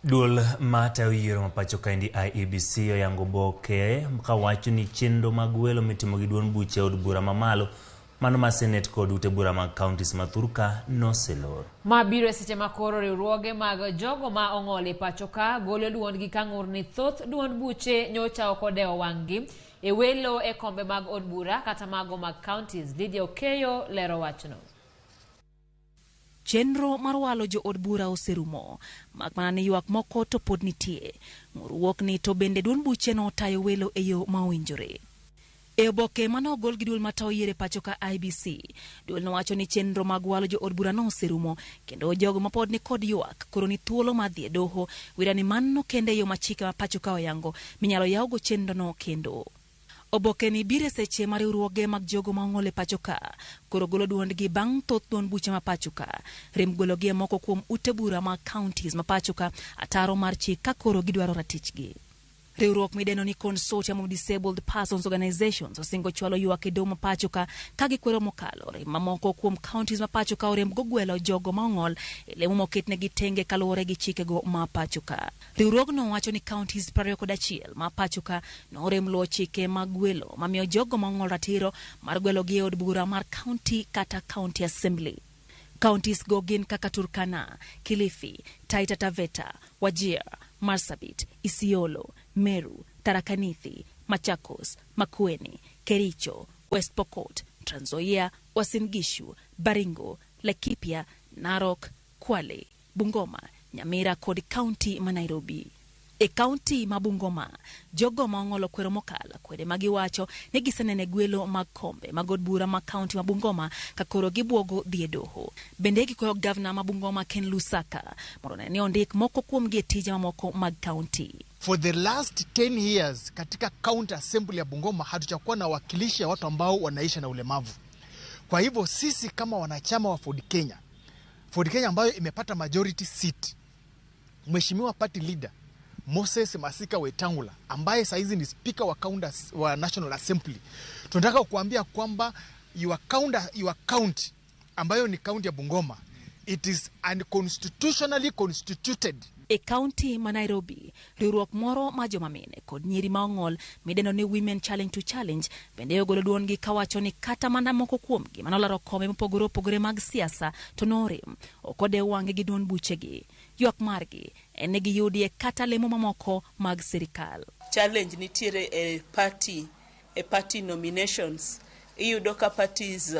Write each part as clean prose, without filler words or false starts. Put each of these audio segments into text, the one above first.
Duol matayo yiero ma pacho kaendi IEBC oyango oboke kawacho ni chenro mag welo mitimo gi duond buche od bura mamalo mano ma Senate kod ute bura mag counties ma thurka noselor. Ma biro e seche ma koro riwruoge mag jogo ma ong'ol e pacho ka golo duondgi ka ng'ur ni thoth duond buche nyocha ok odewo wang'gi e welo e kombe mag od bura kata mago mag counties. Lydia Okeyo lero wachno. Chenro mar walo jo od bura oserumo, mak mana ni ywak moko to pod nitie. Ng'ur wuok ni to bende duond buche notayo welo e yo ma owinjore. E oboke mane ogol gi duol matayo yiero e pacho ka IEBC, duol nowacho ni chenro mag walo jo od bura noserumo kendo jogo mapod ni kod ywak koro ni thuolo mar dhi e doho wira ni mano kende e yo ma chike ma pacho ka oyango minyalo yawgo chenrono kendo. Oboke ni biro e seche ma riwruoge mag jogo ma ong'ol e pacho ka koro golo duondgi bang' thoth duond buche ma pacho ka rem gologi e moko kuom ute bura mag counties ma pacho ka ataro mar chik ka koro gidwaro ratichgi. Riwruok midendo ni Consortium of Disabled Persons Organizations osingo chwalo ywak e doho ma pacho ka ka gikwero mokalo rem mamoko kuom counties ma pacho ka orem gogwelo jogo ma ong'ol e lemo moketnegi tenge kaluwore gi chikego ma pacho ka. Riwruogno wacho ni counties 21 ma pacho ka norem luwo chike mag gwelo mamiyo jogo ma ong'ol ratiro mar gwelogi e od bura mar county kata county assembly. Counties go gin kaka Turkana, Kilifi, Taita Taveta, Wajir, Marsabit, Isiolo, Meru, Tharaka Nithi, Machakos, Makueni, Kericho, West Pokot, Trans Nzoia, Uasin Gishu, Baringo, Laikipia, Narok, Kwale, Bungoma, Nyamira kod kaunti ma Nairobi. E kaunti ma Bungoma, jogo ma ong'ol okwero mokalo akwede ma giwacho ni gisenene gwelo mag kombe mag od bura ma kaunti ma Bungoma ka koro gibuogo dhi e doho. Bende gikwayo gavna ma Bungoma Ken Lusaka mondo one ni ondik moko kuomgi e tije mamoko mag kaunti. For the last 10 years katika county assembly ya Bungoma hatujakuwa na wakilishi ya watu ambao wanaishi na ulemavu. Kwa hivyo sisi kama wanachama wa Ford Kenya, Ford Kenya ambayo imepata majority seat, Mheshimiwa party leader Moses Masika Wetangula ambaye saizi ni speaker wa county, wa National Assembly, tunataka kuambia kwamba your county ambayo ni county ya Bungoma, it is unconstitutionally constituted. E kaunti ma Nairobi, riwruok moro ma joma mine kod nyiri ma ong'ol midendo ni Women Challenge to Challenge bende ogolo duondgi kawacho ni kata mana moko kuomgi manolaro kombe mopogore opogore mag siasa to norem ok odew wang'e gi duond buchegi. Ywak margi en ni giyudie kata lemo mamoko mag sirikal. Challenge nitiere e party nominations. Iyudo ka parties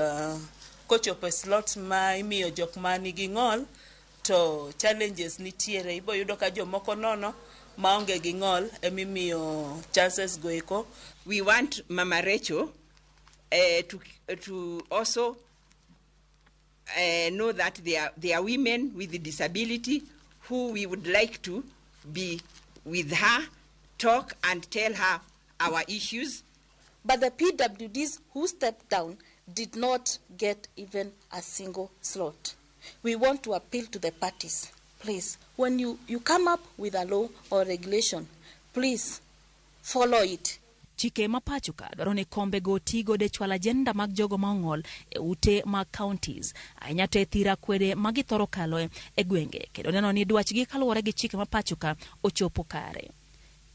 kochopo e slot ma imiyo jok ma nigi ng'ol to challenges nitiere. Ibo yudo ka jomoko nono maonge gi ng'ol emimiyo chances go eko. We want Mama Rachel to also know that there are women with disability who we would like to be with her, talk and tell her our issues. But the PWDs who stepped down did not get even a single slot. We want to appeal to the parties. Please, when you come up with a law or regulation, please follow it. Chike ma pacho ka dwaro ni kombe go ti godo e chwalo agenda mag jogo ma ong'ol e ute mag counties, ahinya to e thiro akwede ma githoro kaloe e gwenge kendo neno ni dwachgi kaluwore gi chike ma pacho ka ochopo kare.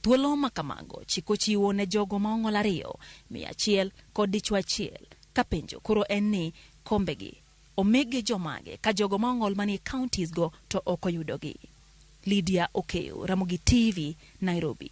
Thuolo ma kamago chik ochiwo ne jogo ma ong'ol ariyo, 100 kod dichwo achiel. Ka penjo koro en ni kombegi omigi jomage ka jogo ma ong'ol manie counties go to ok oyudogi. Lydia Okeyo, Ramogi TV, Nairobi.